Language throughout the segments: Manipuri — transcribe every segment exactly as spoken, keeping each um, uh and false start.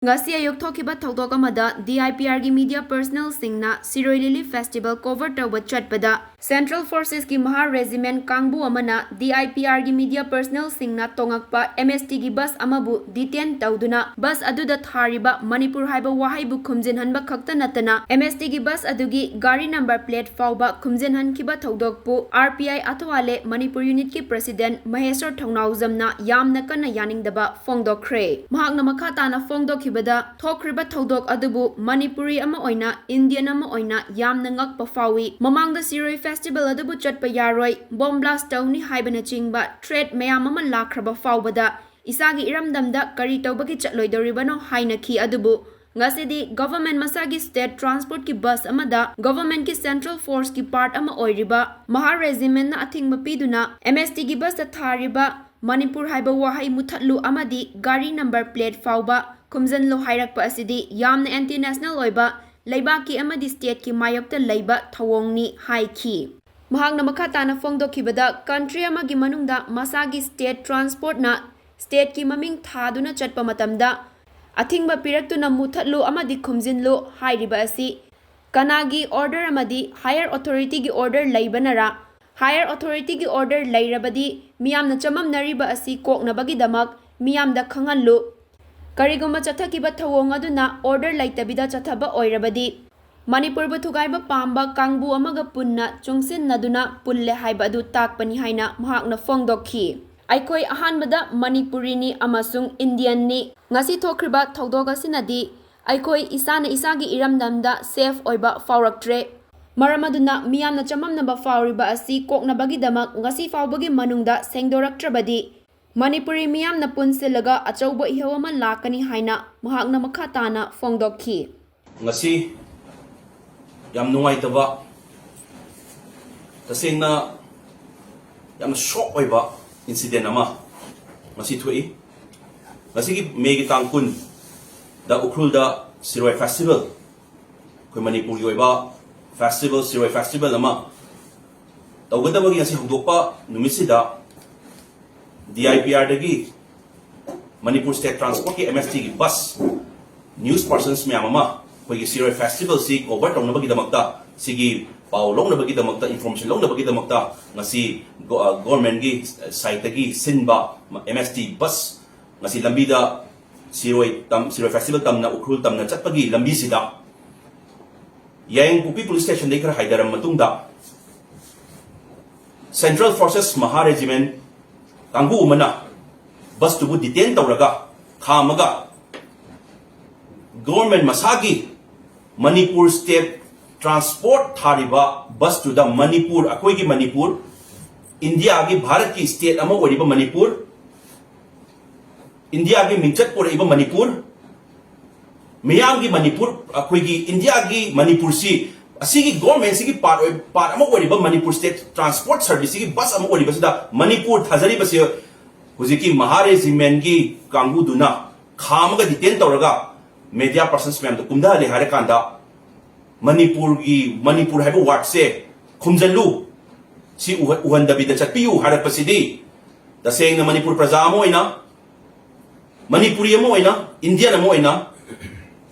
ꯉꯁꯤ ꯑꯌꯨꯛ ꯊꯣꯛꯈꯤꯕ ꯊꯧꯗꯣꯛ ꯑꯃꯗ D I P Rꯒꯤ media personnelꯁꯤꯡꯅ Shirui lily festival cover ꯇꯧꯕ ꯆꯠꯄꯗ Central Forcesꯀꯤ Mahar Regiment ꯀꯥꯡꯕꯨ ꯑꯃꯅ D I P Rꯒꯤ media personnelꯁꯤꯡꯅ ꯇꯣꯡꯉꯛꯄ M S Tꯒꯤ bus ꯑꯃꯕꯨ detain ꯇꯧꯗꯨꯅ bus ꯑꯗꯨꯗ ꯊꯥꯔꯤꯕ ꯃꯅꯤꯄꯨꯔ ꯍꯥꯏꯕ ꯋꯥꯍꯩꯕꯨ ꯈꯨꯝꯖꯤꯟꯍꯟꯕ ꯈꯛꯇ ꯅꯠꯇꯅ M S Tꯒꯤ bus ꯑꯗꯨꯒꯤ ꯒꯥꯔꯤ number plate ꯐꯥꯎꯕ ꯈꯨꯝꯖꯤꯟꯍꯟꯈꯤꯕ ꯊꯧꯗꯣꯛꯄꯨ R P I ꯑꯊꯋꯥꯂꯦ Manipur unitꯀꯤ president ꯃꯍꯦꯁꯣꯔ ꯊꯧꯅꯥꯎꯖꯝꯅ ꯌꯥꯝꯅ ꯀꯟꯅ ꯌꯥꯅꯤꯡꯗꯕ ꯐꯣꯡꯗꯣꯛꯈ꯭ꯔꯦ꯫ ꯃꯍꯥꯛꯅ ꯃꯈꯥ ꯇꯥꯅ ꯐꯣꯡꯗꯣꯛꯈꯤꯕꯗ, ꯊꯣꯛꯈ꯭ꯔꯤꯕ ꯊꯧꯗꯣꯛ ꯑꯗꯨꯕꯨ ꯃꯅꯤꯄꯨꯔꯤ ꯑꯃ ꯑꯣꯏꯅ, Indian ꯑꯃ ꯑꯣꯏꯅ ꯌꯥꯝꯅ ꯉꯛꯄ ꯐꯥꯎꯏ꯫ ꯃꯃꯥꯡꯗ ꯁꯤꯔꯣꯏ festival ꯑꯗꯨꯕꯨ ꯆꯠꯄ ꯌꯥꯔꯣꯏ, bomb blast ꯇꯧꯅꯤ ꯍꯥꯏꯕꯅꯆꯤꯡꯕ threat ꯃꯌꯥꯝ ꯑꯃ ꯂꯥꯛꯈ꯭ꯔꯕ ꯐꯥꯎꯕꯗ ꯏꯁꯥꯒꯤ ꯏꯔꯝꯗꯝꯗ ꯀꯔꯤ ꯇꯧꯕꯒꯤ ꯆꯠꯂꯣꯏꯗꯧꯔꯤꯕꯅꯣ ꯍꯥꯏꯅꯈꯤ꯫ ꯑꯗꯨꯕꯨ ꯉꯁꯤꯗꯤ government ꯃꯁꯥꯒꯤ state transportꯀꯤ bus ꯑꯃꯗ governmentꯀꯤ Central Forceꯀꯤ part ꯑꯃ ꯑꯣꯏꯔꯤꯕ Mahar Regimentꯅ ꯑꯊꯤꯡꯕ ꯄꯤꯗꯨꯅ M S Tꯒꯤ busꯇ ꯊꯥꯔꯤꯕ ꯃꯅꯤꯄꯨꯔ ꯍꯥꯏꯕ ꯋꯥꯍꯩ ꯃꯨꯊꯠꯂꯨ ꯑꯃꯗꯤ ꯒꯥꯔꯤ number plate ꯐꯥꯎꯕ ꯈꯨꯝꯖꯤꯜꯂꯨ ꯍꯥꯏꯔꯛꯄ ꯑꯁꯤꯗꯤ ꯌꯥꯝꯅ anti national ꯑꯣꯏꯕ, ꯂꯩꯕꯥꯛꯀꯤ ꯑꯃꯗꯤ stateꯀꯤ ꯃꯥꯌꯣꯛꯇ ꯂꯩꯕ ꯊꯧꯑꯣꯡꯅꯤ ꯍꯥꯏꯈꯤ꯫ ꯃꯍꯥꯛꯅ ꯃꯈꯥ ꯇꯥꯅ ꯐꯣꯡꯗꯣꯛꯈꯤꯕꯗ, country ꯑꯃꯒꯤ ꯃꯅꯨꯡꯗ ꯃꯁꯥꯒꯤ state transportꯅ stateꯀꯤ ꯃꯃꯤꯡ ꯊꯥꯗꯨꯅ ꯆꯠꯄ ꯃꯇꯝꯗ ꯑꯊꯤꯡꯕ ꯄꯤꯔꯛꯇꯨꯅ ꯃꯨꯊꯠꯂꯨ ꯑꯃꯗꯤ ꯈꯨꯝꯖꯤꯜꯂꯨ ꯍꯥꯏꯔꯤꯕ ꯑꯁꯤ ꯀꯅꯥꯒꯤ order ꯑꯃꯗꯤ higher authorityꯒꯤ order ꯂꯩꯕꯅꯔꯥ? Higher authorityꯒꯤ order ꯂꯩꯔꯕꯗꯤ ꯃꯤꯌꯥꯝꯅ ꯆꯃꯝꯅꯔꯤꯕ ꯑꯁꯤ ꯀꯣꯛꯅꯕꯒꯤꯗꯃꯛ ꯃꯤꯌꯥꯝꯗ ꯈꯪꯍꯜꯂꯨ꯫ ꯀꯔꯤꯒꯨꯝꯕ ꯆꯠꯊꯈꯤꯕ ꯊꯧꯑꯣꯡ ꯑꯗꯨꯅ order ꯂꯩꯇꯕꯤꯗ ꯆꯠꯊꯕ ꯑꯣꯏꯔꯕꯗꯤ ꯃꯅꯤꯄꯨꯔꯕꯨ ꯊꯨꯒꯥꯏꯕ ꯄꯥꯝꯕ ꯀꯥꯡꯕꯨ ꯑꯃꯒ ꯄꯨꯟꯅ ꯆꯨꯡꯁꯤꯟꯅꯗꯨꯅ ꯄꯨꯜꯂꯦ ꯍꯥꯏꯕ ꯑꯗꯨ ꯇꯥꯛꯄꯅꯤ ꯍꯥꯏꯅ ꯃꯍꯥꯛꯅ ꯐꯣꯡꯗꯣꯛꯈꯤ꯫ ꯑꯩꯈꯣꯏ ꯑꯍꯥꯟꯕꯗ ꯃꯅꯤꯄꯨꯔꯤꯅꯤ ꯑꯃꯁꯨꯡ Indianꯅꯤ꯫ ꯉꯁꯤ ꯊꯣꯛꯈ꯭ꯔꯤꯕ ꯊꯧꯗꯣꯛ ꯑꯁꯤꯅꯗꯤ ꯑꯩꯈꯣꯏ ꯏꯁꯥꯅ ꯏꯁꯥꯒꯤ ꯏꯔꯝꯗꯝꯗ safe ꯑꯣꯏꯕ ꯐꯥꯎꯔꯛꯇ꯭ꯔꯦ꯫ ꯃꯔꯝ ꯑꯗꯨꯅ ꯃꯤꯌꯥꯝꯅ ꯆꯃꯝꯅꯕ ꯐꯥꯎꯔꯤꯕ ꯑꯁꯤ ꯀꯣꯛꯅꯕꯒꯤꯗꯃꯛ ꯉꯁꯤ ꯐꯥꯎꯕꯒꯤ ꯃꯅꯨꯡꯗ ꯁꯦꯡꯗꯣꯔꯛꯇ꯭ꯔꯕꯗꯤ ꯃꯅꯤꯄꯨꯔꯤ ꯃꯤꯌꯥꯝꯅ ꯄꯨꯟꯁꯤꯜꯂꯒ ꯑꯆꯧꯕ ꯏꯍꯧ ꯑꯃ ꯂꯥꯛꯀꯅꯤ ꯍꯥꯏꯅ ꯃꯍꯥꯛꯅ ꯃꯈꯥ ꯇꯥꯅ ꯐꯣꯡꯗꯣꯛꯈꯤ꯫ ꯉꯁꯤ ꯌꯥꯝ ꯅꯨꯡꯉꯥꯏꯇꯕ, ꯇꯁꯦꯡꯅ ꯌꯥꯝꯅ shock ꯑꯣꯏꯕ incident ꯑꯃ ꯉꯁꯤ ꯊꯣꯛꯏ꯫ ꯉꯁꯤꯒꯤ Mayꯒꯤ ꯇꯥꯡ ꯀꯨꯟꯗ ꯎꯈ꯭ꯔꯨꯜꯗ ꯁꯤꯔꯣꯏ festival, ꯑꯩꯈꯣꯏ ꯃꯅꯤꯄꯨꯔꯒꯤ ꯑꯣꯏꯕ festival, ꯁꯤꯔꯣꯏ festival ꯑꯃ ꯇꯧꯒꯗꯕꯒꯤ ꯉꯁꯤ ꯍꯧꯗꯣꯛꯄ ꯅꯨꯃꯤꯠꯁꯤꯗ D I P Rꯗꯒꯤ Manipur state transportꯀꯤ M S Tꯒꯤ bus News persons ꯃꯌꯥꯝ ꯑꯃ ꯑꯩꯈꯣꯏꯒꯤ ꯁꯤꯔꯣꯏ ꯐꯦꯁꯇꯤꯚꯦꯜꯁꯤ ꯀꯣꯚꯔ ꯇꯧꯅꯕꯒꯤꯗꯃꯛꯇ, ꯁꯤꯒꯤ ꯄꯥꯎ ꯂꯧꯅꯕꯒꯤꯗꯃꯛꯇ, ꯏꯟꯐꯣꯔꯃꯦꯁꯟ ꯂꯧꯅꯕꯒꯤꯗꯃꯛꯇ ꯉꯁꯤ ꯒꯣ-, ꯑ, ꯒꯣꯔꯃꯦꯟꯒꯤ ꯁꯥꯏꯠꯇꯒꯤ ꯁꯤꯟꯕ ꯑꯦꯝ ꯑꯦꯁ ꯇꯤ ꯕꯁ ꯉꯁꯤ ꯂꯝꯕꯤꯗ ꯁꯤꯔꯣꯏ ꯇꯝ-, ꯁꯤꯔꯣꯏ ꯐꯦꯁꯇꯤꯚꯦꯜ ꯇꯝꯅ ꯎꯈ꯭ꯔꯨꯜ ꯇꯝꯅ ꯆꯠꯄꯒꯤ ꯂꯝꯕꯤꯁꯤꯗ ꯌꯥꯏꯉꯪꯄꯣꯛꯄꯤ ꯄꯨꯂꯤꯁ ꯁ꯭ꯇꯦꯁꯟꯗꯒꯤ ꯈꯔ ꯍꯥꯏꯊꯔꯕ ꯃꯇꯨꯡꯗ ꯁꯦꯟꯇ꯭ꯔꯦꯜ ꯐꯣꯔꯁꯦꯁ ꯃꯍꯥ ꯔꯦꯖꯤꯃꯦꯟ ꯀꯥꯡꯕꯨ ꯑꯃꯅ ꯕꯁꯇꯨꯕꯨ ꯗꯤꯇꯦꯟ ꯇꯧꯔꯒ ꯈꯥꯝꯃꯒ ꯒꯣꯔꯃꯦꯟ ꯃꯁꯥꯒꯤ ꯃꯅꯤꯄꯨꯔ ꯁ꯭ꯇꯦꯠ ꯇ꯭ꯔꯥꯟꯁꯄꯣꯔꯠ ꯊꯥꯔꯤꯕ ꯕꯁꯇꯨꯗ ꯃꯅꯤꯄꯨꯔ, ꯑꯩꯈꯣꯏꯒꯤ ꯃꯅꯤꯄꯨꯔ, ꯏꯟꯗꯤꯌꯥꯒꯤ, ꯚꯥꯔꯠꯀꯤ ꯁ꯭ꯇꯦꯠ ꯑꯃ ꯑꯣꯏꯔꯤꯕ ꯃꯅꯤꯄꯨꯔ, ꯏꯟꯗꯤꯌꯥꯒꯤ ꯃꯤꯡꯆꯠ ꯄꯨꯔꯛꯏꯕ ꯃꯅꯤꯄꯨꯔ, ꯃꯤꯌꯥꯝꯒꯤ ꯃꯅꯤꯄꯨꯔ, ꯑꯩꯈꯣꯏꯒꯤ ꯏꯟꯗꯤꯌꯥꯒꯤ ꯃꯅꯤꯄꯨꯔꯁꯤ, ꯑꯁꯤꯒꯤ ꯒꯣꯔꯃꯦꯟꯁꯤꯒꯤ ꯄꯥꯔꯠ ꯑꯣꯏ-, ꯄꯥꯔꯠ ꯑꯃ ꯑꯣꯏꯔꯤꯕ ꯃꯅꯤꯄꯨꯔ ꯁ꯭ꯇꯦꯠ ꯇ꯭ꯔꯥꯟꯁꯄꯣꯔꯠ ꯁꯔꯚꯤꯁꯁꯤꯒꯤ ꯕꯁ ꯑꯃ ꯑꯣꯏꯔꯤꯕꯁꯤꯗ ꯃꯅꯤꯄꯨꯔ ꯊꯥꯖꯔꯤꯕꯁꯦ ꯍꯧꯖꯤꯛꯀꯤ ꯃꯍꯥ ꯔꯦꯖꯤꯃꯦꯟꯒꯤ ꯀꯥꯡꯕꯨꯗꯨꯅ ꯈꯥꯝꯃꯒ ꯗꯤꯇꯦꯟ ꯇꯧꯔꯒ ꯃꯦꯗꯤꯌꯥ ꯄꯔꯁꯟꯁ ꯃꯌꯥꯝꯗ ꯀꯨꯝꯊꯍꯜꯂꯦ ꯍꯥꯏꯔꯀꯥꯟꯗ ꯃꯅꯤꯄꯨꯔꯒꯤ, ꯃꯅꯤꯄꯨꯔ ꯍꯥꯏꯕ ꯋꯥꯔꯗꯁꯦ ꯈꯨꯝꯖꯤꯜꯂꯨ, ꯁꯤ ꯎꯍ-, ꯎꯍꯟꯗꯕꯤꯗ ꯆꯠꯄꯤꯌꯨ ꯍꯥꯏꯔꯛꯄꯁꯤꯗꯤ ꯇꯁꯦꯡꯅ ꯃꯅꯤꯄꯨꯔ ꯄ꯭ꯔꯖꯥ ꯑꯃ ꯑꯣꯏꯅ, ꯃꯅꯤꯄꯨꯔꯤ ꯑꯃ ꯑꯣꯏꯅ, ꯏꯟꯗꯤꯌꯟ ꯑꯃ ꯑꯣꯏꯅ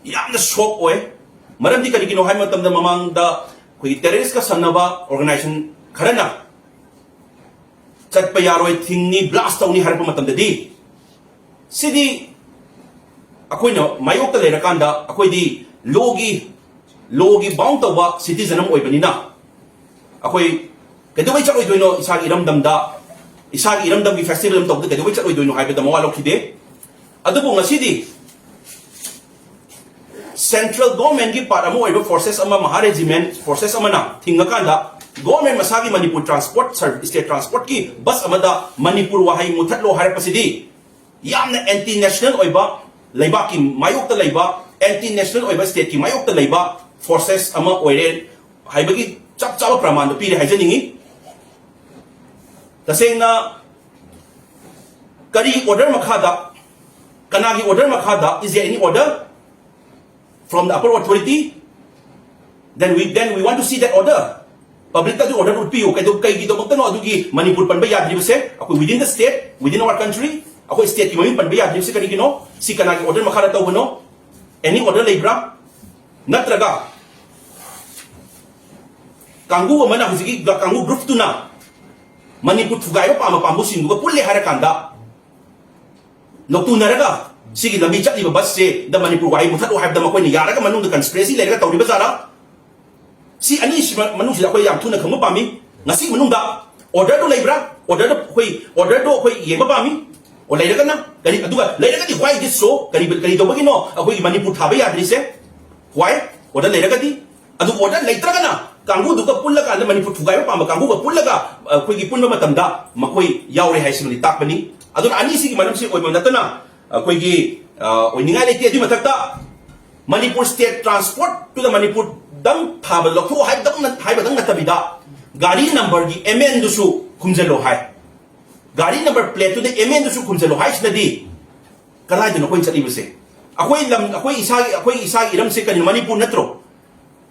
ꯌꯥꯝꯅ ꯁꯣꯛ ꯑꯣꯏ꯫ ꯃꯔꯝꯗꯤ ꯀꯔꯤꯒꯤꯅꯣ ꯍꯥꯏꯕ ꯃꯇꯝꯗ ꯃꯃꯥꯡꯗ ꯑꯩꯈꯣꯏꯒꯤ ꯇꯦꯔꯔꯤꯁꯀ ꯁꯝꯅꯕ ꯑꯣꯔꯒꯅꯥꯏꯖꯦꯁꯟ ꯈꯔꯅ ꯆꯠꯄ ꯌꯥꯔꯣꯏ, ꯊꯤꯡꯅꯤ, ꯕ꯭ꯂꯥꯁ ꯇꯧꯅꯤ ꯍꯥꯏꯔꯛꯄ ꯃꯇꯝꯗꯗꯤ ꯁꯤꯗꯤ ꯑꯩꯈꯣꯏꯅ ꯃꯥꯌꯣꯛꯇ ꯂꯩꯔꯀꯥꯟꯗ ꯑꯩꯈꯣꯏꯗꯤ ꯂꯣꯒꯤ, ꯂꯣꯒꯤ ꯕꯥꯎꯟ ꯇꯧꯕ ꯁꯤꯇꯤꯖꯟ ꯑꯃ ꯑꯣꯏꯕꯅꯤꯅ ꯑꯩꯈꯣꯏ ꯀꯩꯗꯧꯕꯩ ꯆꯠꯂꯣꯏꯗꯣꯏꯅꯣ? ꯏꯁꯥꯒꯤ ꯏꯔꯝꯗꯝꯗ, ꯏꯁꯥꯒꯤ ꯏꯔꯝꯗꯝꯒꯤ ꯐꯦꯁꯇꯤꯚꯦꯜ ꯑꯃ ꯇꯧꯕꯗ ꯀꯩꯗꯧꯕꯩ ꯆꯠꯂꯣꯏꯗꯣꯏꯅꯣ ꯍꯥꯏꯕꯗ ꯃꯋꯥ ꯂꯧꯈꯤꯗꯦ꯫ ꯑꯗꯨꯕꯨ ꯉꯁꯤꯗꯤ ꯁꯦꯟꯇ꯭ꯔꯦꯜ ꯒꯣꯔꯃꯦꯟꯒꯤ ꯄꯥꯔꯠ ꯑꯃ ꯑꯣꯏꯕ ꯐꯣꯔꯁꯦꯁ ꯑꯃ, ꯃꯍꯥ ꯔꯦꯖꯤꯃꯦꯟ ꯐꯣꯔꯁꯦꯁ ꯑꯃꯅ ꯊꯤꯡꯉꯀꯥꯟꯗ ꯒꯣꯔꯃꯦꯟ ꯃꯁꯥꯒꯤ ꯃꯅꯤꯄꯨꯔ ꯇ꯭ꯔꯥꯟꯁꯄꯣꯔꯠ ꯁꯔ-, ꯁ꯭ꯇꯦꯠ ꯇ꯭ꯔꯥꯟꯁꯄꯣꯔꯠꯀꯤ ꯕꯁ ꯑꯃꯗ ꯃꯅꯤꯄꯨꯔ ꯋꯥꯍꯩ ꯃꯨꯊꯠꯂꯣ ꯍꯥꯏꯔꯛꯄꯁꯤꯗꯤ ꯌꯥꯝꯅ ꯑꯦꯟꯇꯤ ꯅꯦꯁꯅꯦꯜ ꯑꯣꯏꯕ, ꯂꯩꯕꯥꯛꯀꯤ ꯃꯥꯌꯣꯛꯇ ꯂꯩꯕ, ꯑꯦꯟꯇꯤ ꯅꯦꯁꯅꯦꯜ ꯑꯣꯏꯕ, ꯁ꯭ꯇꯦꯠꯀꯤ ꯃꯥꯌꯣꯛꯇ ꯂꯩꯕ ꯐꯣꯔꯁꯦꯁ ꯑꯃ ꯑꯣꯏꯔꯦ ꯍꯥꯏꯕꯒꯤ ꯆꯞ ꯆꯥꯕ ꯄ꯭ꯔꯃꯥꯟꯗꯨ ꯄꯤꯔꯦ ꯍꯥꯏꯖꯅꯤꯡꯉꯤ꯫ ꯇꯁꯦꯡꯅ ꯀꯔꯤ ꯑꯣꯔꯗꯔ ꯃꯈꯥꯗ, ꯀꯅꯥꯒꯤ ꯑꯣꯔꯗꯔ ꯃꯈꯥꯗ, is there any order from the upper authority? Then we, then we want to see that order. ꯄꯕ꯭ꯂꯤꯛꯇ ꯑꯗꯨ ꯑꯣꯔꯗꯔ ꯎꯠꯄꯤꯌꯨ꯫ ꯀꯩꯗꯧ-, ꯀꯩꯒꯤꯗꯃꯛꯇꯅꯣ ꯑꯗꯨꯒꯤ ꯃꯅꯤꯄꯨꯔ ꯄꯟꯕ ꯌꯥꯗ꯭ꯔꯤꯕꯁꯦ? ꯑꯩꯈꯣꯏ within the state, within our country, ꯑꯩꯈꯣꯏ ꯁ꯭ꯇꯦꯠꯀꯤ ꯃꯃꯤꯡ ꯄꯟꯕ ꯌꯥꯗ꯭ꯔꯤꯕꯁꯦ ꯀꯔꯤꯒꯤꯅꯣ? ꯁꯤ ꯀꯅꯥꯒꯤ ꯑꯣꯔꯗꯔ ꯃꯈꯥꯗ ꯇꯧꯕꯅꯣ? ꯑꯦꯅꯤ ꯑꯣꯔꯗꯔ ꯂꯩꯕ꯭ꯔꯥ? ꯅꯠꯇ꯭ꯔꯒ ꯀꯥꯡꯕꯨ ꯑꯃꯅ, ꯍꯧꯖꯤꯛꯀꯤ ꯀꯥꯡꯕꯨ ꯒ꯭ꯔꯨꯞꯇꯨꯅ ꯃꯅꯤꯄꯨꯔ ꯊꯨꯒꯥꯏꯕ ꯄꯥꯝꯕ ꯀꯥꯡꯕꯨꯁꯤꯡꯗꯨꯒ ꯄꯨꯜꯂꯦ ꯍꯥꯏꯔꯀꯥꯟꯗ ꯅꯣꯛꯇꯨꯅꯔꯒ ꯁꯤꯒꯤ ꯂꯝꯕꯤ ꯆꯠꯂꯤꯕ ꯕꯁꯁꯦ ꯗ ꯃꯅꯤꯄꯨꯔ ꯋꯥꯍꯩ ꯃꯨꯊꯠꯂꯣ ꯍꯥꯏꯕꯗ ꯃꯈꯣꯏꯅ ꯌꯥꯔꯒ ꯃꯅꯨꯡꯗ ꯀꯟꯁꯄꯤꯔꯦꯁꯤ ꯂꯩꯔꯒ ꯇꯧꯔꯤꯕ ꯖꯥꯠꯂꯥ? ꯁꯤ ꯑꯅꯤꯁꯤ ꯃꯅꯨꯡꯁꯤꯗ ꯑꯩꯈꯣꯏ ꯌꯥꯝ ꯊꯨꯅ ꯈꯪꯕ ꯄꯥꯝꯃꯤ꯫ ꯉꯁꯤ ꯃꯅꯨꯡꯗ ꯑꯣꯔꯗꯔꯗꯨ ꯂꯩꯕ꯭ꯔꯥ? ꯑꯣꯔꯗꯔꯗꯨ ꯑꯩꯈꯣꯏ ꯑꯣꯔꯗꯔꯗꯨ ꯑꯩꯈꯣꯏ ꯌꯦꯡꯕ ꯄꯥꯝꯃꯤ꯫ ꯑꯣ, ꯂꯩꯔꯒꯅ ꯀꯔꯤ, ꯑꯗꯨꯒ ꯂꯩꯔꯒꯗꯤ why this so? ꯀꯔꯤ, ꯀꯔꯤ ꯇꯧꯕꯒꯤꯅꯣ ꯑꯩꯈꯣꯏꯒꯤ ꯃꯅꯤꯄꯨꯔ ꯊꯥꯕ ꯌꯥꯗ꯭ꯔꯤꯁꯦ? Why? ꯑꯣꯔꯗꯔ ꯂꯩꯔꯒꯗꯤ꯫ ꯑꯗꯨ ꯑꯣꯔꯗꯔ ꯂꯩꯇ꯭ꯔꯒꯅ ꯀꯥꯡꯕꯨꯗꯨꯒ ꯄꯨꯜꯂꯀꯥꯟꯗ, ꯃꯅꯤꯄꯨꯔ ꯊꯨꯒꯥꯏꯕ ꯄꯥꯝꯕ ꯀꯥꯡꯕꯨꯒ ꯄꯨꯜꯂꯒ ꯑꯩꯈꯣꯏꯒꯤ ꯄꯨꯟꯕ ꯃꯇꯝꯗ ꯃꯈꯣꯏ ꯌꯥꯎꯔꯦ ꯍꯥꯏꯁꯤꯃꯗꯤ ꯇꯥꯛꯄꯅꯤ꯫ ꯑꯗꯨꯅ ꯑꯅꯤꯁꯤꯒꯤ ꯃꯔꯝꯁꯤ ꯑꯣꯏꯕ ꯅꯠꯇꯅ ꯑꯩꯈꯣꯏꯒꯤ, ꯑ, ꯑꯣꯏꯅꯤꯡꯉꯥꯏ ꯂꯩꯇꯦ꯫ ꯑꯗꯨꯒꯤ ꯃꯊꯛꯇ ꯃꯅꯤꯄꯨꯔ ꯁ꯭ꯇꯦꯠ ꯇ꯭ꯔꯥꯟꯁꯄꯣꯔꯠꯇꯨꯗ ꯃꯅꯤꯄꯨꯔꯗꯪ ꯊꯥꯕ ꯂꯧꯊꯣꯛꯑꯣ ꯍꯥꯏꯕꯗꯪ, ꯍꯥꯏꯕꯗꯪ ꯅꯠꯇꯕꯤꯗ ꯒꯥꯔꯤ ꯅꯝꯕꯔꯒꯤ ꯑꯦꯝ ꯑꯦꯟꯗꯨꯁꯨ ꯈꯨꯝꯖꯤꯜꯂꯣ ꯍꯥꯏ꯫ ꯒꯥꯔꯤ ꯅꯝꯕꯔ ꯄ꯭ꯂꯦꯠꯇꯨꯗ ꯑꯦꯝ ꯑꯦꯟꯗꯨꯁꯨ ꯈꯨꯝꯖꯤꯜꯂꯣ ꯍꯥꯏꯁꯤꯅꯗꯤ ꯀꯗꯥꯏꯗꯅꯣ ꯑꯩꯈꯣꯏꯅ ꯆꯠꯂꯤꯕꯁꯦ? ꯑꯩꯈꯣꯏ ꯂꯝ, ꯑꯩꯈꯣꯏ ꯏꯁꯥꯒꯤ, ꯑꯩꯈꯣꯏ ꯏꯁꯥꯒꯤ ꯏꯔꯝꯁꯦ ꯀꯔꯤꯅꯣ? ꯃꯅꯤꯄꯨꯔ ꯅꯠꯇ꯭ꯔꯣ?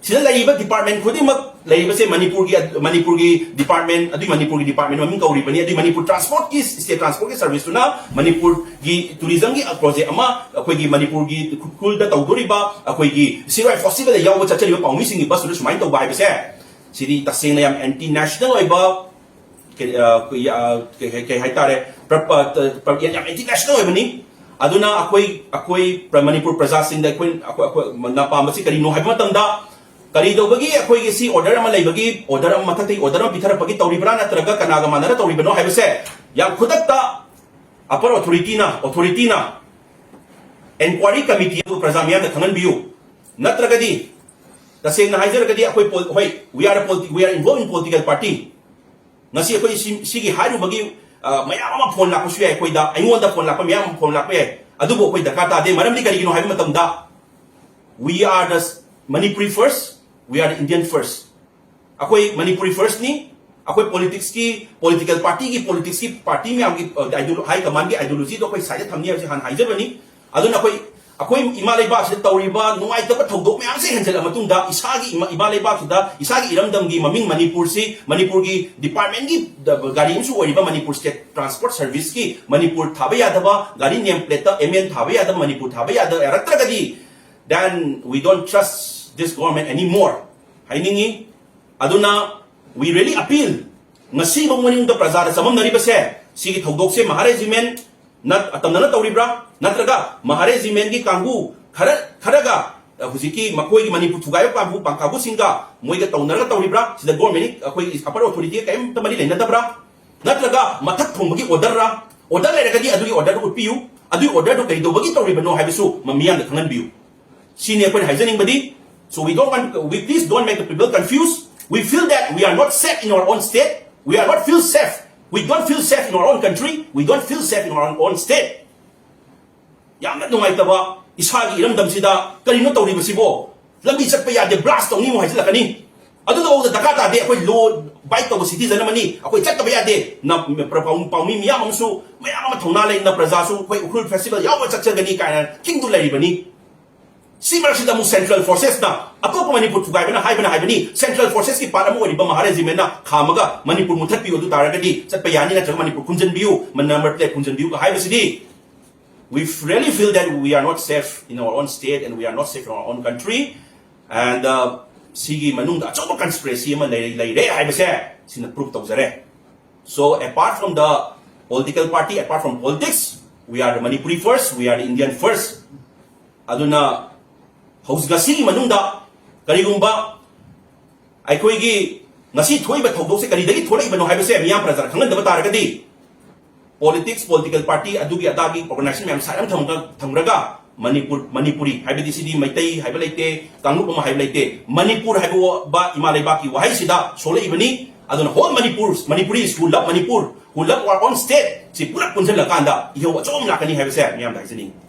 ꯁꯤꯗ ꯂꯩꯔꯤꯕ ꯗꯤꯄꯥꯔꯠꯃꯦꯟ ꯈꯨꯗꯤꯡꯃꯛ ꯂꯩꯔꯤꯕꯁꯦ ꯃꯅꯤꯄꯨꯔꯒꯤ, ꯃꯅꯤꯄꯨꯔꯒꯤ ꯗꯤꯄꯥꯔꯠꯃꯦꯟ, ꯑꯗꯨꯏ ꯃꯅꯤꯄꯨꯔꯒꯤ ꯗꯤꯄꯥꯔꯠꯃꯦꯟ ꯃꯃꯤꯡ ꯀꯧꯔꯤꯕꯅꯤ, ꯑꯗꯨꯏ ꯃꯅꯤꯄꯨꯔ ꯇ꯭ꯔꯥꯟꯁꯄꯣꯔꯠꯀꯤ, ꯁ꯭ꯇꯦꯠ ꯇ꯭ꯔꯥꯟꯁꯄꯣꯔꯠꯀꯤ ꯁꯔꯚꯤꯁꯇꯨꯅ ꯃꯅꯤꯄꯨꯔꯒꯤ ꯇꯨꯔꯤꯖꯝꯒꯤ ꯄ꯭ꯔꯣꯖꯦꯛ ꯑꯃ ꯑꯩꯈꯣꯏꯒꯤ ꯃꯅꯤꯄꯨꯔꯒꯤ ꯎꯈ꯭ꯔꯨꯜꯗ ꯇꯧꯗꯣꯔꯤꯕ ꯑꯩꯈꯣꯏꯒꯤ ꯁꯤꯔꯣꯏ ꯐꯦꯁꯇꯤꯚꯦꯜꯗ ꯌꯥꯎꯕ ꯆꯠꯆꯔꯤꯕ ꯄꯥꯎꯃꯤꯁꯤꯡꯒꯤ ꯕꯁꯇꯨꯗ ꯁꯨꯃꯥꯏꯅ ꯇꯧꯕ ꯍꯥꯏꯕꯁꯦ, ꯁꯤꯗꯤ ꯇꯁꯦꯡꯅ ꯌꯥꯝ ꯑꯦꯟꯇꯤ ꯅꯦꯁꯅꯦꯜ ꯑꯣꯏꯕ, ꯀꯩ, ꯑ, ꯀꯩ, ꯑ, ꯀꯩ, ꯀꯩ, ꯀꯩ ꯍꯥꯏꯇꯥꯔꯦ, ꯄ꯭ꯔ-, ꯄ-, ꯇ-, ꯄ-, ꯌꯥꯝ ꯑꯦꯟꯇꯤ ꯅꯦꯁꯅꯦꯜ ꯑꯣꯏꯕꯅꯤ꯫ ꯑꯗꯨꯅ ꯑꯩꯈꯣꯏ, ꯑꯩꯈꯣꯏ ꯄ꯭ꯔ-, ꯃꯅꯤꯄꯨꯔ ꯄ꯭ꯔꯖꯥꯁꯤꯡꯗ ꯑꯩꯈꯣꯏ, ꯑꯩꯈꯣꯏ, ꯑꯩꯈꯣꯏ ꯅ ꯄꯥꯝꯕꯁꯤ ꯀꯔꯤꯅꯣ ꯍꯥꯏꯕ ꯃꯇꯝꯗ, ꯀꯔꯤ ꯇꯧꯕꯒꯤ ꯑꯩꯈꯣꯏꯒꯤ ꯁꯤ ꯑꯣꯔꯗꯔ ꯑꯃ ꯂꯩꯕꯒꯤ, ꯑꯣꯔꯗꯔ ꯑꯃ ꯃꯊꯛꯇꯒꯤ ꯑꯣꯔꯗꯔ ꯑꯃ ꯄꯤꯊꯔꯛꯄꯒꯤ ꯇꯧꯔꯤꯕ꯭ꯔꯥ, ꯅꯠꯇ꯭ꯔꯒ ꯀꯅꯥꯒ ꯃꯥꯟꯅꯔ ꯇꯧꯔꯤꯕꯅꯣ ꯍꯥꯏꯕꯁꯦ ꯌꯥꯝ ꯈꯨꯗꯛꯇ ꯑꯄꯔ ꯑꯣꯊꯣꯔꯤꯇꯤꯅ, ꯑꯣꯊꯣꯔꯤꯇꯤꯅ ꯏꯟꯀ꯭ꯋꯥꯏꯔꯤ ꯀꯃꯤꯇꯤ ꯑꯗꯨ ꯄ꯭ꯔꯖꯥ ꯃꯤꯌꯥꯝꯗ ꯈꯪꯍꯟꯕꯤꯌꯨ꯫ ꯅꯠꯇ꯭ꯔꯒꯗꯤ, ꯇꯁꯦꯡꯅ ꯍꯥꯏꯖꯔꯒꯗꯤ, ꯑꯩꯈꯣꯏ ꯄꯣꯜ-, ꯍꯣꯏ, we are a politi-, we are involved in political party. ꯉꯁꯤ ꯑꯩꯈꯣꯏ ꯁꯤ-, ꯁꯤꯒꯤ ꯍꯥꯏꯔꯨꯕꯒꯤ, ꯑ, ꯃꯌꯥꯝ ꯑꯃ ꯐꯣꯟ ꯂꯥꯛꯄꯁꯨ ꯌꯥꯏ ꯑꯩꯈꯣꯏꯗ, ꯑꯩꯉꯣꯟꯗ ꯐꯣꯟ ꯂꯥꯛꯄ ꯃꯌꯥꯝ ꯑꯃ ꯐꯣꯟ ꯂꯥꯛꯄ ꯌꯥꯏ, ꯑꯗꯨꯕꯨ ꯑꯩꯈꯣꯏ ꯗꯔꯀꯥꯔ ꯇꯥꯗꯦ꯫ ꯃꯔꯝꯗꯤ ꯀꯔꯤꯒꯤꯅꯣ ꯍꯥꯏꯕ ꯃꯇꯝꯗ, we are the Manipuri first, we are the Indian first. ꯑꯩꯈꯣꯏ ꯃꯅꯤꯄꯨꯔꯤ ꯐꯔꯁꯅꯤ꯫ ꯑꯩꯈꯣꯏ ꯄꯣꯂꯤꯇꯤꯛꯁꯀꯤ, ꯄꯣꯂꯤꯇꯤꯀꯦꯜ ꯄꯥꯔꯇꯤꯒꯤ, ꯄꯣꯂꯤꯇꯤꯛꯁꯀꯤ ꯄꯥꯔꯇꯤ ꯃꯌꯥꯝꯒꯤ, ꯑ, ideolo-, ꯍꯥꯏ ꯀꯃꯥꯟꯒꯤ ꯑꯥꯏꯗꯤꯌꯣꯂꯣꯖꯤꯗꯣ ꯑꯩꯈꯣꯏ ꯁꯥꯏꯗ ꯊꯝꯅꯤ ꯍꯥꯏꯕꯁꯤ ꯍꯥꯟꯅ ꯍꯥꯏꯖꯕꯅꯤ꯫ ꯑꯗꯨꯅ ꯑꯩꯈꯣꯏ, ꯑꯩꯈꯣꯏ ꯏꯃꯥ ꯂꯩꯕꯥꯛꯁꯤꯗ ꯇꯧꯔꯤꯕ ꯅꯨꯡꯉꯥꯏꯇꯕ ꯊꯧꯗꯣꯛ ꯃꯌꯥꯝꯁꯦ ꯍꯦꯟꯖꯜꯂ ꯃꯇꯨꯡꯗ ꯏꯁꯥꯒꯤ ꯏꯃꯥ, ꯏꯃꯥ ꯂꯩꯕꯥꯛꯁꯤꯗ, ꯏꯁꯥꯒꯤ ꯏꯔꯝꯗꯝꯒꯤ ꯃꯃꯤꯡ ꯃꯅꯤꯄꯨꯔꯁꯤ, ꯃꯅꯤꯄꯨꯔꯒꯤ ꯗꯤꯄꯥꯔꯠꯃꯦꯟꯒꯤ ꯗ-, ꯒꯥꯔꯤ ꯑꯃꯁꯨ ꯑꯣꯏꯔꯤꯕ ꯃꯅꯤꯄꯨꯔ ꯁ꯭ꯇꯦꯠ ꯇ꯭ꯔꯥꯟꯁꯄꯣꯔꯠ ꯁꯔꯚꯤꯁꯀꯤ ꯃꯅꯤꯄꯨꯔ ꯊꯥꯕ ꯌꯥꯗꯕ, ꯒꯥꯔꯤ ꯅꯦꯝ ꯄ꯭ꯂꯦꯠꯇ ꯑꯦꯝ ꯑꯦꯟ ꯊꯥꯕ ꯌꯥꯗꯕ, ꯃꯅꯤꯄꯨꯔ ꯊꯥꯕ ꯌꯥꯗ-, ꯌꯥꯔꯛꯇ꯭ꯔꯒꯗꯤ Then we don't trust this government anymore ꯍꯥꯏꯅꯤꯡꯉꯤ꯫ ꯑꯗꯨꯅ we really appeal, ꯉꯁꯤꯐꯥꯎ ꯃꯅꯤꯡꯗ ꯄ꯭ꯔꯖꯥꯗ ꯆꯃꯝꯅꯔꯤꯕꯁꯦ, ꯁꯤꯒꯤ ꯊꯧꯗꯣꯛꯁꯦ ꯃꯍꯥ ꯔꯦꯖꯤꯃꯦꯟ ꯅꯠ-, ꯑꯇꯝꯅꯅ ꯇꯧꯔꯤꯕ꯭ꯔꯥ, ꯅꯠꯇ꯭ꯔꯒ ꯃꯍꯥ ꯔꯦꯖꯤꯃꯦꯟꯒꯤ ꯀꯥꯡꯕꯨ ꯈꯔ, ꯈꯔꯒ, ꯑ, ꯍꯧꯖꯤꯛꯀꯤ ꯃꯈꯣꯏꯒꯤ ꯃꯅꯤꯄꯨꯔ ꯊꯨꯒꯥꯏꯕ ꯀꯥꯡꯕꯨ, ꯄꯥꯡ-, ꯀꯥꯡꯕꯨꯁꯤꯡꯒ ꯃꯣꯏꯒ ꯇꯧꯅꯔꯒ ꯇꯧꯔꯤꯕ꯭ꯔꯥ? ꯁꯤꯗ ꯒꯣꯔꯃꯦꯟ, ꯑꯩꯈꯣꯏꯒꯤ ꯑꯄꯔ ꯑꯣꯊꯣꯔꯤꯇꯤꯒ ꯀꯔꯤꯝꯇ ꯃꯔꯤ ꯂꯩꯅꯗꯕ꯭ꯔꯥ? ꯅꯠꯇ꯭ꯔꯒ ꯃꯊꯛ ꯊꯣꯡꯕꯒꯤ ꯑꯣꯔꯗꯔꯔꯥ? ꯑꯣꯔꯗꯔ ꯂꯩꯔꯒꯗꯤ ꯑꯗꯨꯒꯤ ꯑꯣꯔꯗꯔꯗꯨ ꯎꯠꯄꯤꯌꯨ꯫ ꯑꯗꯨꯒꯤ ꯑꯣꯔꯗꯔꯗꯨ ꯀꯩꯗꯧꯕꯒꯤ ꯇꯧꯔꯤꯕꯅꯣ ꯍꯥꯏꯕꯁꯨ ꯃ-, ꯃꯤꯌꯥꯝꯗ ꯈꯪꯍꯟꯕꯤꯌꯨ꯫ ꯁꯤꯅꯤ ꯑꯩꯈꯣꯏꯅ ꯍꯥꯏꯖꯅꯤꯡꯕꯗꯤ꯫ So we don't want, we, please don't make the people confused. We feel that we are not safe in our own state. We are not feel safe. We don't feel safe in our own country. We don't feel safe in our own, own state. ꯌꯥꯝꯅ ꯅꯨꯡꯉꯥꯏꯇꯕ, ꯏꯁꯥꯒꯤ ꯏꯔꯝꯗꯝꯁꯤꯗ ꯀꯔꯤꯅꯣ ꯇꯧꯔꯤꯕꯁꯤꯕꯣ? ꯂꯝꯕꯤ ꯆꯠꯄ ꯌꯥꯗꯦ, ꯕ꯭ꯂꯥꯁ ꯇꯧꯅꯤ ꯑꯃꯨꯛ ꯍꯥꯏꯖꯤꯜꯂꯛꯀꯅꯤ꯫ ꯑꯗꯨꯗꯐꯥꯎꯗ ꯗꯔꯀꯥꯔ ꯇꯥꯗꯦ꯫ ꯑꯩꯈꯣꯏ ꯂꯣ ꯑꯦꯕꯥꯏꯗ ꯇꯧꯕ ꯁꯤꯇꯤꯖꯟ ꯑꯃꯅꯤ, ꯑꯩꯈꯣꯏ ꯆꯠꯇꯕ ꯌꯥꯗꯦ꯫ ꯅ-, ꯄ꯭ꯔ-, ꯄꯥꯎ-, ꯄꯥꯎꯃꯤ ꯃꯤꯌꯥꯝ ꯑꯃꯁꯨ, ꯃꯌꯥꯝ ꯑꯃ ꯊꯧꯅꯥ ꯂꯩꯅ ꯄ꯭ꯔꯖꯥꯁꯨ ꯑꯩꯈꯣꯏ ꯎꯈ꯭ꯔꯨꯜ ꯐꯦꯁꯇꯤꯚꯦꯜ ꯌꯥꯎꯕ ꯆꯠꯆꯒꯅꯤ ꯀꯥꯏꯅ ꯈꯤꯡꯗꯨꯅ ꯂꯩꯔꯤꯕꯅꯤ꯫ ꯁꯤ ꯃꯔꯛꯁꯤꯗ ꯑꯃꯨꯛ ꯁꯦꯟꯇ꯭ꯔꯦꯜ ꯐꯣꯔꯁꯦꯁꯅ, ꯑꯇꯣꯞꯄ ꯃꯅꯤꯄꯨꯔ ꯊꯨꯒꯥꯏꯕꯅ ꯍꯥꯏꯕꯅ ꯍꯥꯏꯕꯅꯤ, ꯁꯦꯟꯇ꯭ꯔꯦꯜ ꯐꯣꯔꯁꯦꯁꯀꯤ ꯄꯥꯔꯠ ꯑꯃ ꯑꯣꯏꯔꯤꯕ ꯃꯍꯥ ꯔꯦꯖꯤꯃꯦꯟꯅ ꯈꯥꯝꯃꯒ ꯃꯅꯤꯄꯨꯔ ꯃꯨꯠꯊꯠꯄꯤꯌꯨ, ꯑꯗꯨ ꯇꯥꯔꯒꯗꯤ ꯆꯠꯄ ꯌꯥꯅꯤ, ꯅꯠꯇ꯭ꯔꯒ ꯃꯅꯤꯄꯨꯔ ꯈꯨꯝꯖꯤꯟꯕꯤꯌꯨ, ꯃ-, ꯅꯝꯕꯔ ꯄ꯭ꯂꯦꯠ ꯈꯨꯝꯖꯤꯟꯕꯤꯌꯨꯒ ꯍꯥꯏꯕꯁꯤꯗꯤ, we really feel that we are not safe in our own state and we are not safe in our own country. And, uh, ꯁꯤꯒꯤ ꯃꯅꯨꯡꯗ ꯑꯆꯧꯕ ꯀꯟꯁꯄꯤꯔꯦꯁꯤ ꯑꯃ ꯂꯩꯔꯦ, ꯂꯩꯔꯦ ꯍꯥꯏꯕꯁꯦ ꯁꯤꯅ proof ꯇꯧꯖꯔꯦ꯫ So, apart from the political party, apart from politics, we are the Manipuri first, we are the Indian first. ꯑꯗꯨꯅ ꯍꯧꯖꯤꯛ ꯉꯁꯤꯒꯤ ꯃꯅꯨꯡꯗ ꯀꯔꯤꯒꯨꯝꯕ ꯑꯩꯈꯣꯏꯒꯤ ꯉꯁꯤ ꯊꯣꯛꯏꯕ ꯊꯧꯗꯣꯛꯁꯦ ꯀꯔꯤꯗꯒꯤ ꯊꯣꯛꯂꯛꯏꯕꯅꯣ ꯍꯥꯏꯕꯁꯦ ꯃꯤꯌꯥꯝ ꯄ꯭ꯔꯖꯥꯅ ꯈꯪꯍꯟꯗꯕ ꯇꯥꯔꯒꯗꯤ, politics, political party, ꯑꯗꯨꯒꯤ ꯑꯗꯥꯒꯤ organization ꯃꯌꯥꯝ side ꯑꯃ ꯊꯝꯒ-, ꯊꯝꯈ꯭ꯔꯒ ꯃꯅꯤꯄꯨꯔ, ꯃꯅꯤꯄꯨꯔꯤ ꯍꯥꯏꯕꯗꯤ ꯁꯤꯗꯤ ꯃꯩꯇꯩ ꯍꯥꯏꯕ ꯂꯩꯇꯦ, ꯀꯥꯡꯂꯨꯞ ꯑꯃ ꯍꯥꯏꯕ ꯂꯩꯇꯦ, ꯃꯅꯤꯄꯨꯔ ꯍꯥꯏꯕ ꯏꯃꯥ ꯂꯩꯕꯥꯛꯀꯤ ꯋꯥꯍꯩꯁꯤꯗ ꯁꯣꯛꯂꯛꯏꯕꯅꯤ꯫ ꯑꯗꯨꯅ whole Manipur, Manipuris who love Manipur, who love our own state, ꯁꯤ ꯄꯨꯂꯞ ꯄꯨꯟꯁꯤꯜꯂꯀꯥꯟꯗ ꯏꯍꯧ ꯑꯆꯧꯕ ꯑꯃ ꯂꯥꯛꯀꯅꯤ ꯍꯥꯏꯕꯁꯦ ꯃꯤꯌꯥꯝꯗ ꯍꯥꯏꯖꯅꯤꯡꯉꯤ꯫